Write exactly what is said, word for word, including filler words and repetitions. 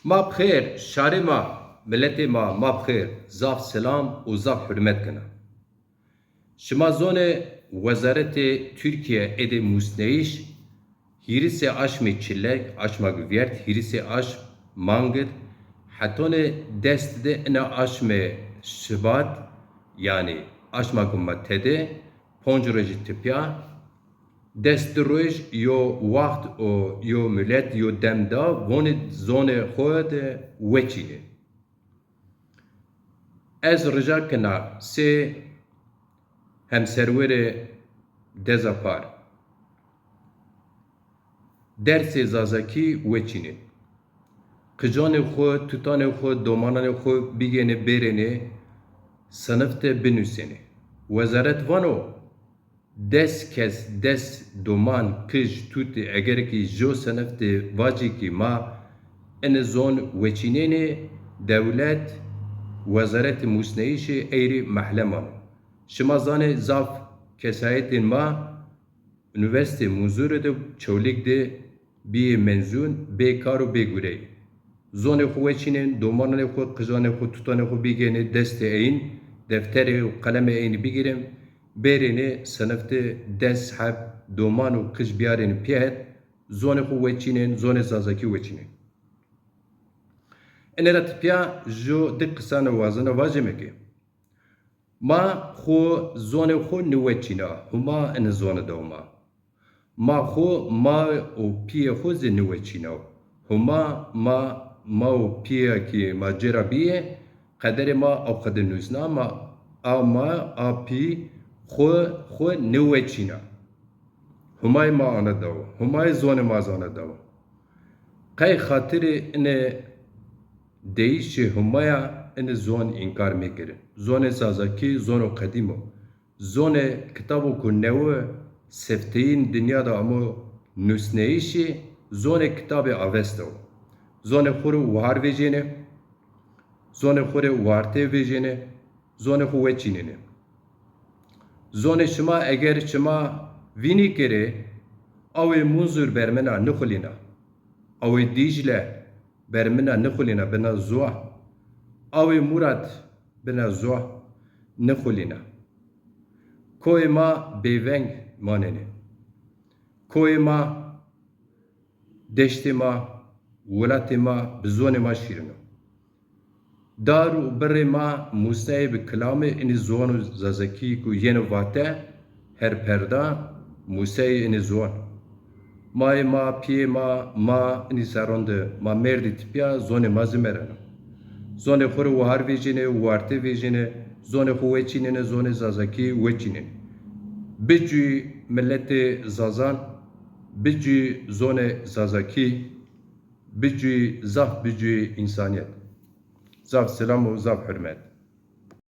Ma bi xêr, şarê ma, miletê ma, ma bi xêr, zaf selam û zaf hurmet kena. Şima zonê Wezaretê Tirkîye êdî musneyîş, hîrisê aşmê çilek, aşma ku vîyert, hîrisê aşm mangid, hetonê dest de ina aşmê şibat, yanî aşma ku ma tede, ponc rojî tipya, des di roj yo waxt û yo mulet, yo dem da, vonê zonê xo de weçînê. Ez rica kena sê hemserwerê deza par, dersê zazakî weçînê. Qicanê xo, tutanê xo, domananê xo bigênê bêrênê sinif de binusênê. Wezaret vano, des kes, des doman, qij, tutî, eger kî jo sinif de vacî kî ma ini zon weçînênê, dewlet, Wezaretê Musneyîşê ey rê mehlem ano. Şima zanê zaf kesayetên ma unîversîtê Munzurî de, Çewlîg de bîyê menzûn, bê kar û bê gurey. Zonê xo weçînên, domananê xo, qijanê xo, tutanê xo bîgênê destê eyn, defterê û qelemê eynî bigîrên, bêrênê sinif de des heb doman û qij biyarên pîya het, zonê xo weçînên, zonê zazakî weçînên. Ene ra tipya ju di qisane wazena vajîme ke ma xo zonê xo niweçîna, Huma ini zoni dew ma. Ma xo ma û pîyê xo zî niweçîna. Huma ma, ma û pîya kî ma ci ra bîyê, qederê ma aw qede nusna, ma a ma, a pî xo, xo niweçîna. Humayê ma ana dew, Humayê zonê ma zana dew. Qey xatirê ini deyîşê Humaya ini zon înkar mekirin. Zonê zazakî zono qedîm o. Zonê kitabo ku newe sefteyîn dinya de amo nusneyîşî, zonê kitabê Avesta o. Zonê xo rê wahar vejêne, zonê xo rê warte vejêne, zonê xo weçînêne. Zonê şima eger şima vînî kerê, awê Munzur bermina nixulîna. Awê Dîcle bermina nixulîna, bina zuwa. Awê Murat bina zuwa, nixulîna. Koyê ma bêveng manenê. Koyê ma, deştê ma, welatê ma bi zonê ma şîrin o. Dar û birrê ma musneyê bi kilamê inî ziwan û zazakî ku yeno vate, her perda, museyê inî ziwan. Mayê ma, pîyê ma, ma inî serran de ma mêrdî tipya zonê ma zî mereno. Zonê xo rê wahar vejînê, warte vejînê, zonê xo weçînêne, zonê zazakî weçînêne. Bicûyî miletê zazan, bicûyî zonê zazakî, bicûyî, zaf bicûyî însanîyet. Zaf selam û zaf hurmet.